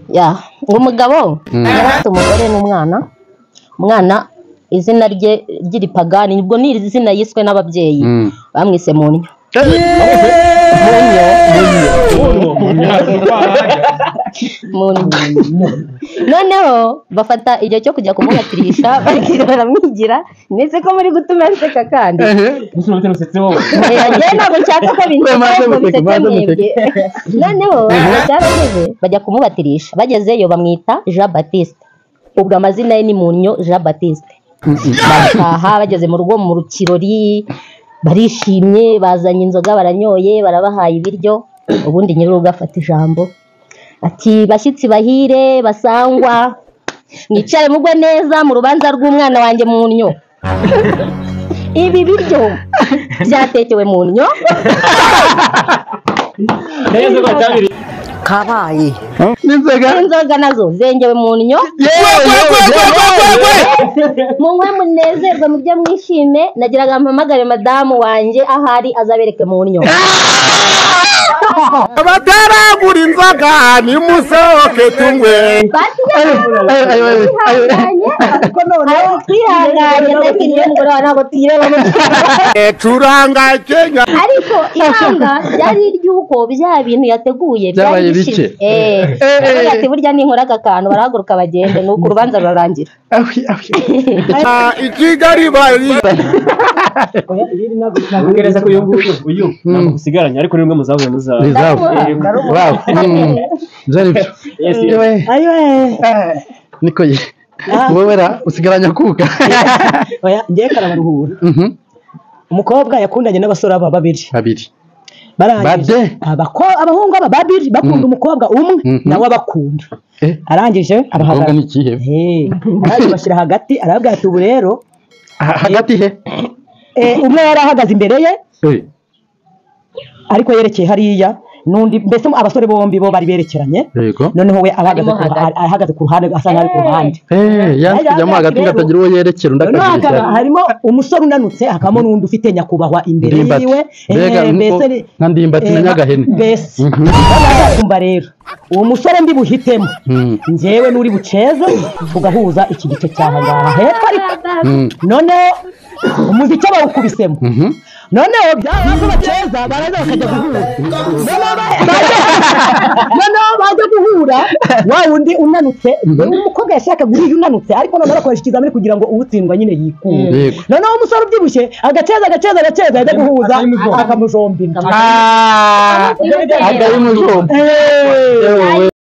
Ya, ngo umugabo yari afite umugore n'umwana. Umwana izina rye ry'iripagani, ubwo ni izina yiswe n'ababyeyi, bamwise Munnyo. Munnyo. Noneho bafata igihe cyo kujya kumubatirisha, baramwigira, ndetse ko muri gutuma nseka kandi. Njye ntabwo nshaka ko binsetse mwebwe. Noneho cyarageze bajya kumubatirisha, bagezeyo bamwita Jean Baptiste. Ubwo amazina ye ni Munnyo Jean Baptiste. Barataha, bageze mu rugo mu kirori barishimye, bazanye inzoga baranyoye, barabahaye ibiryo. Ubundi nyir'urugo afata ijambo ati bashyitsi bahire basangwa, mwicare mugwe neza mu rubanza rw'umwana wanjye Munnyo. Ibi biryo byatekewe Munnyo. Kabaye n'inzoga nazo zengewe Munnyo. Munywe munezerwe, murye mwishime. Nagiraga mpamagare madamu wanjye ahari azabereke Munnyo. Abataragura inzoga nimusohoke tunywe. Twihanganye ntabwo tuyireba. Curanga Kenya. Ariko ibanga ryari iry'uko bya bintu yateguye byari bike. Ati burya ninkora aka kantu barahaguruka bagende, nuko urubanza rurarangira. I Kigali bari ntabwo ko uyu nguyu uyu ntabwo usigaranye, ariko ni rumwe mu zavuye mu zawe. Wow. Byari byo. Niko ye. Wowe ra usigaranye kuka. Oya, ngiye karabaruhura. Umukobwa yakundanye n'abasore aba babiri. Barangije abahungu aba babiri bakunda umukobwa umwe, nawe abakunda. Arangije abahagarara. Arangije bashyira hagati, arababwira ati ubu rero hagati he? Umwe yari ahagaze imbere ye ariko yerekeye hariya, n'undi, mbese abasore bombi bo bari berekeranye. Noneho we ahagaze ku ruhande, asa nk'ari ku ruhande. Yanze kujyamo hagati ngo atagira uwo yerekera undi akagira. Harimo umusore unanutse, hakabamo n'undi ufite nyakubahwa imbere yiwe. Mbese nka Ndimbati na Nyagahene. Mbese kumva rero uwo musore ndi buhitemo njyewe n'uri buceze, tugahuza iki gice cy'aha ngaha hepfo. Ariko noneho umuziki bawukubisemo, noneho byabaza baceza baraza bakajya guhura. Noneho bajya guhura wa wundi unanutse, umukobwa yashaka guhura unanutse, ariko noneho bakoresha ikizamini kugira ngo utsindwa nyine yikure. Noneho umusore ubyibushye agaceza agaceza agaceza, yajya guhuza akamujombina. Akabimujomba.